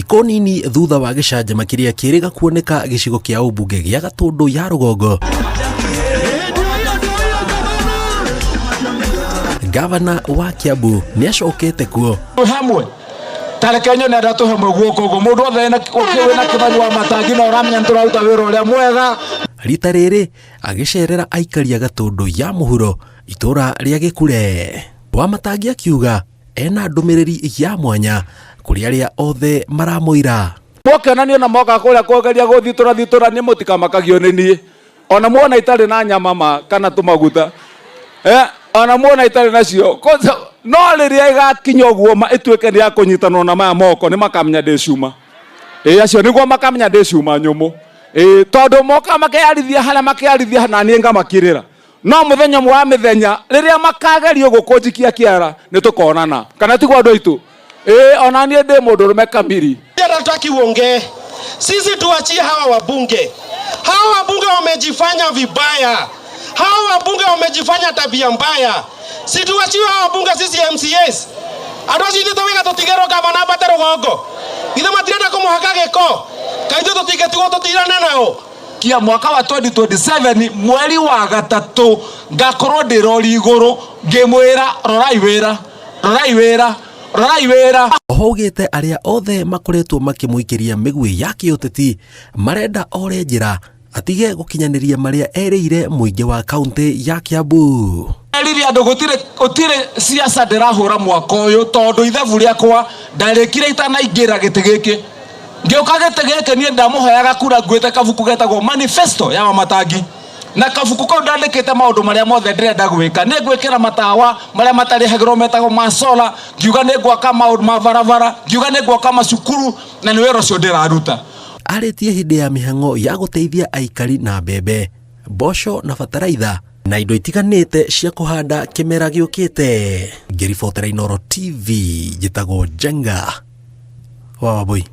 Thikũ nini thutha wa gĩcanjama kĩrĩa kĩrĩga kuoneka gĩcigo kĩa ũmbunge gĩa Gatũndũ ya rũgongo, Gavana wa Kiambu nĩ acokete kuo. Hamwe tareke nyone arĩa tũhe mwe guoko ũguo mũndũ othe wĩna kĩmani wa matangi na ũramenya nĩ tũraruta wĩra ũrĩa mwega. Rita rĩrĩ agĩcerera aikari a Gatũndũ ya mũhuro itũra rĩa Gĩkure. Wamatangi akiuga ena ndũmĩrĩri ya mwanya kũrĩ arĩa othe maramũira. Mwokenanio na moka kũrĩa kũgeria gũthitũra thitũra niĩ mũtikamakagio nĩ niĩ. Ona muona itarĩ na nyama ma kana tũmaguta, ona muona itarĩ nacio, no rĩrĩa ĩgakinya ũguo ma ĩtuĩke nĩ ya kũnyitanwo na maya moko, nĩ makamenya ndĩ cuma. Ĩĩ acio nĩguo makamenya ndĩ cuma nyũmũ. Ĩĩ tondũ moka makeyarithia harĩa makeyarithia na niĩ ngamakirĩra. No mũthenya ũmwe wa mĩthenya rĩrĩa makagerio gũkũnjikia kĩara nĩ tũkonana. Kana tiguo andũ aitũ? Ĩĩ ona niĩ ndĩ mũndũrũme kamiri. Hatutaki uongee. Sisi tuachie hawa wabunge. Hawa wabunge wamejifanya vibaya. Hawa wabunge wamejifanya tabia mbaya. Si tuachie hawa wabunge sisi MCAs. Andũ acio ithuĩ tũwĩga tũtigerwo gavana ambate rũgongo. Ithuĩ matirenda kũmũhaka gĩko. Kaĩ ithuĩ tũtingĩtigwo tũtirane nao. Kia mwaka wa 2027 mweri wa gatatũ ngakorwo ndĩ rori igũrũ ngĩmwĩra rorai wĩra, rorai wĩra, rorai wĩra. Oho augĩte arĩa othe makoretwo makĩmũikĩria mĩguĩ ya kĩũteti marenda ore njĩra atige gũkinyanĩria marĩa erĩire mũingĩ wa kaũntĩ ya Kiambu. Erire andũ gũtirĩ siasa ndĩrahũra mwaka ũyũ tondũ ithabu rĩakwa ndarĩkire itanaingĩra gĩtĩ gĩkĩ. Ngĩũka gĩtĩ gĩkĩ niĩ ndamũheaga kura nguĩte kabuku getagwo manifesto ya Wamatangi. Na kabuku kau ndandĩkĩte maũndũ marĩa mothe ndĩrenda gwĩka. Nĩ ngwĩkĩra matawa marĩa matarĩhagĩrwo metagwo ma solar, ngiuga nĩ ngwaka maũndũ ma barabara, ngiuga nĩ ngwaka macukuru, na nĩ wĩra ũcio ndĩraruta. Arĩtie hĩndĩ ya mĩhang'o ya gũteithia aikari na mbembe, mboco na bataraitha na indo itiganĩte cia kũhanda kĩmera gĩũkĩte. Ngĩribotera Inooro TV, njĩtagwo Njenga wa Wambui.